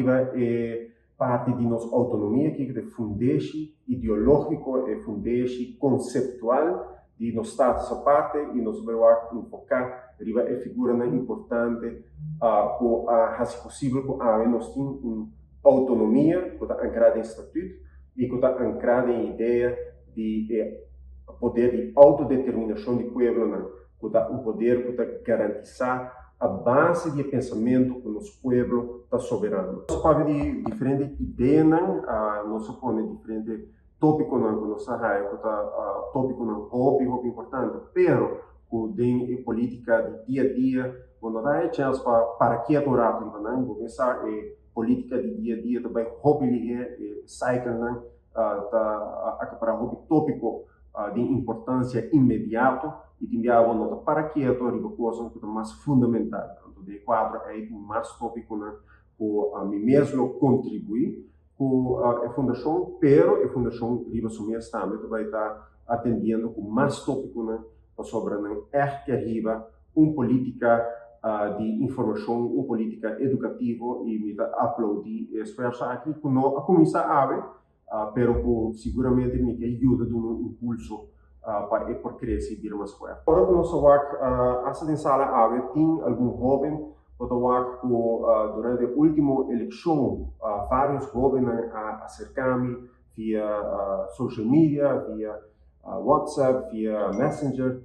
riba e parti di nos outonomia, kiko ta e fundeshi ideológiko, e fundeshi konseptual di nos status aparte, i nos bai wak enfoká riba e figuranan importante ku a hasi posibel ku awe nos tin un outonomia ku ta ankrá den statüt i ku ta ankrá den idea di e poder di outodeterminashon di pueblonan, ku ta un poder ku ta garantisá a base di e pensamentu ku nos pueblo ta soberano. Nos a papia di diferente ideanan, nos a pone diferente tópikonan ku nos a haya ku ta tópikonan hopi hopi importante, pero ku den e polítika di dia a dia bo no ta haya chèns pa para ketu un ratu riba nan. Bo mester sa e polítika di dia a dia ta bai hopi lihé, e cyclenan ta akapará hopi tópiko di importansia inmediato i tin biaha bo no ta para ketu riba kosnan ku ta mas fundamental. Anto den e kuadro ei tin mas tópikonan ku mi mes lo kontribuí ku e fundashon, pero e fundashon riba su mes tambe ta bai ta atendiendo ku mas tópikonan pasobra nan ègt ke riba un polítika di informashon, un polítika edukativo i mi ta aplaudí e esfuerso aki ku no a kuminsá awe, pero ku siguramente mi ke yuda duna un impulso pa e por krese i bira mas fuerte. Ora ku nos a wak asta den sala awe tin algun hóben ku ta wak ku durante e último elekshon vários hóbennan a aserká mi via social media, via WhatsApp, via Messenger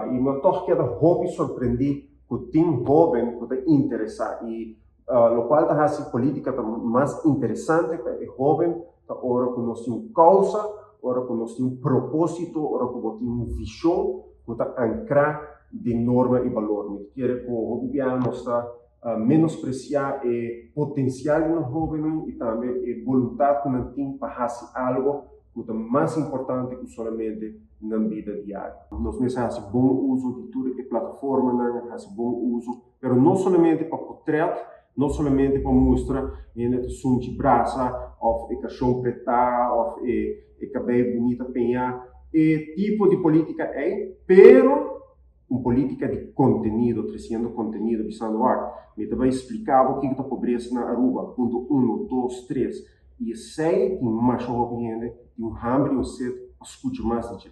i mi a tòg keda hopi sorprendí ku tin hóben ku ta interesá i Lokual ta hasi polítika ta mas interesante pa e hóben ta ora ku nos tin un kousa, ora ku nos tin un propósito, ora ku bo tin un vishon ku ta ankrá den norma i balor. Mi ta kere ku hopi biaha nos ta menospresiá e potensial di nos hóbennan i tambe e boluntat ku nan tin pa hasi algo ku ta mas importante ku solamente nan bida diario. Nos mester hasi bon uso di tur e plataformanan, hasi bon uso. Pero no solamente pa potret, no solamente pa mustra hende ta sunchi brasa of e kashon pretá of e e kabei bunita peñá, e tipo di polítika ei, pero un polítika di kontenido, tresiendo kontenido, bisando wak, mi ta bai splika bo kiko ta pobresa na Aruba, punto uno, dos, tres, i esei tin masha hopi hende tin un hamber i un set pa skucha mas di dje.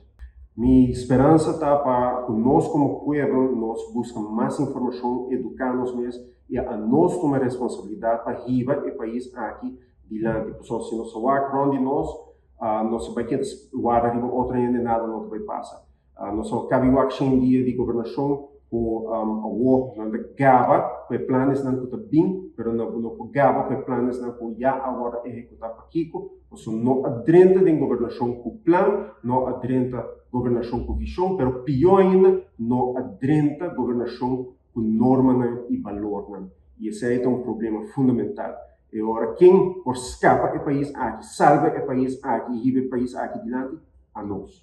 Mi speransa ta pa ku nos komo pueblo nos buska mas informashon, eduká nos mes i a nos tuma responsabilidat pa hiba e pais aki dilanti. Pasobra si nos a wak rònt di nos, nos a bai keda warda riba otro hende, nada no ta bai pasa. Nos a kabi wak shen dia di gobernashon ku awor nan ta gaba ku e planesnan ku ta bin, pero nan no por gaba ku e planesnan ku ya a wòrdu ehekutá. Pakiko? Pasobra no a drenta den gobernashon ku plan, no a drenta gobernashon ku vishon, pero pió ainda, no a drenta gobernashon ku normanan i balornan. I esei ta un problema fundamental. E ora ken por skapa e pais aki, salba e pais aki i hiba e pais aki dilanti? Anos.